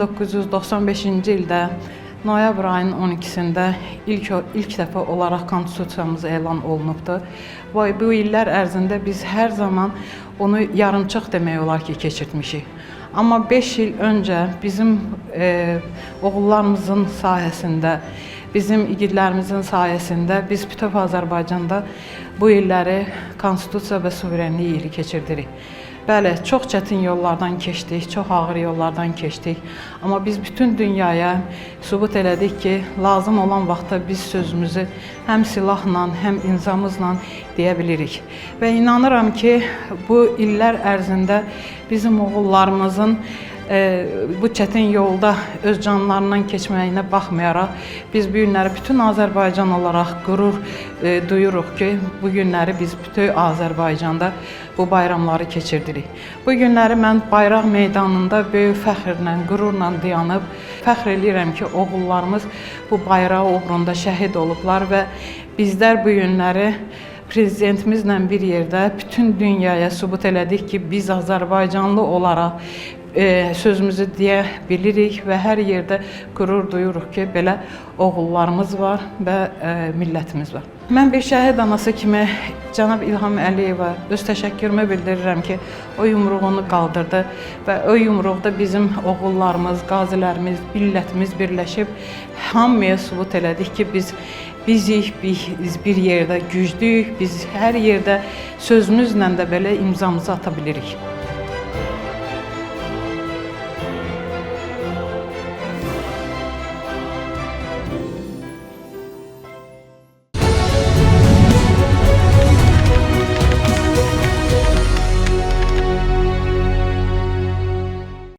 1995-ci ildə noyabr ayının 12-sində ilk dəfə olaraq konstitusiyamız elan olunubdur. Və bu illər ərzində biz hər zaman onu yarımçıq demək olar ki, keçirtmişik. Amma 5 il öncə bizim oğullarımızın sahəsində, bizim igidlərimizin sayəsində biz bütöv Azərbaycanda bu illəri konstitusiya və suverenlik ili keçirdirik. Bəli, çox çətin yollardan keçdik, çox ağır yollardan keçdik. Amma biz bütün dünyaya sübut elədik ki, lazım olan vaxtda biz sözümüzü həm silahla, həm imzamızla deyə bilirik. Və inanıram ki, bu illər ərzində bizim oğullarımızın bu çətin yolda öz canlarından keçməyinə baxmayaraq biz bu günləri bütün Azərbaycan olaraq qürur duyuruq ki, bu günləri biz bütün Azərbaycanda bu bayramları keçirdirik. Bu günləri mən Bayraq meydanında böyük fəxrlə, qürurla dayanıb fəxr eləyirəm ki, oğullarımız bu bayrağı uğrunda şəhid olublar və bizlər bu günləri prezidentimizlə bir yerdə bütün dünyaya sübut elədik ki, biz Azərbaycanlı olaraq sözümüzü deyə bilirik və hər yerdə qürur duyuruq ki, belə oğullarımız var və millətimiz var. Mən bir şəhid anası kimi cənab İlham Əliyevə öz təşəkkürümü bildirirəm ki, o yumruğunu qaldırdı və o yumruqda bizim oğullarımız, qazilərimiz, millətimiz birləşib hamıya sübut elədik ki, biz bizik, biz bir yerdə güclüyük, biz hər yerdə sözümüzlə də belə imzamızı ata bilirik.